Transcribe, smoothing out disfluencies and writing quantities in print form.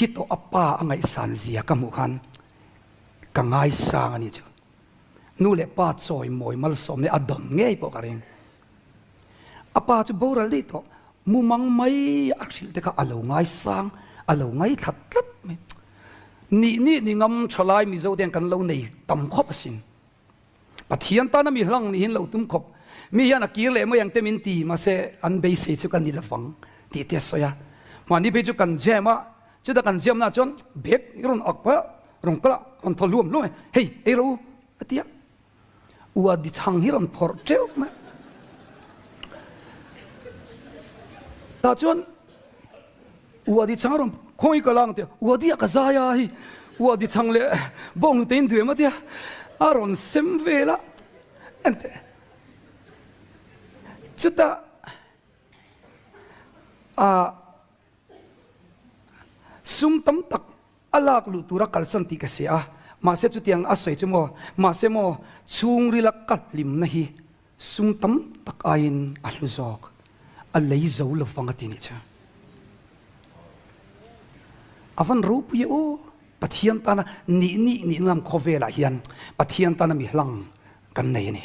Thi tawh a pa a ngaihsan zia ka hmuh khan ka ngaisang a ni chu. Nu leh pa chawi mawi malsawmna a dawn ngei pawh ka ring. A pa chu boral daih tawh, mumang mai a hrilh te kha a lo ngaisang, a lo ngaithla tlat mai. Nih nih ni ngam thalai Mizo te hian kan lo nei tam khawp asin. Pathian tana mi hlang nihin lo tum khawp. Mi hian a kir leh mai ang te min ti, mahse an beisei chu ka ni lovang tih te a sawi a. Mahni phei chu kan jam a, chuta kan jam na chuan bag i rawn ak pah a, rawn kal a, rawn thaw hluam hluam e, hei ei rawh u a ti a. Ua di chhang hi rawn phawrh teuh mai. Tah chuan Ua di chhang a rawn khawi ka la ang tia, ua di a ka zai a hei, ua di chhang leh bawng hnute in duem a tia, a rawn sem vel a, enteh chutah ah sum tam tak a lak luh tura kalsan tih ka hria a, mahse chutiang a sawi chu maw, mahse maw chhungrila ka hlimna hi Sum tam tak aiin a hlu zawk, a lei zo lo vang a ti nih chu. A van ropui e aw, Pathian tana nih nih nih ngam khawvelah hian Pathian tana mi hlang kan nei a ni.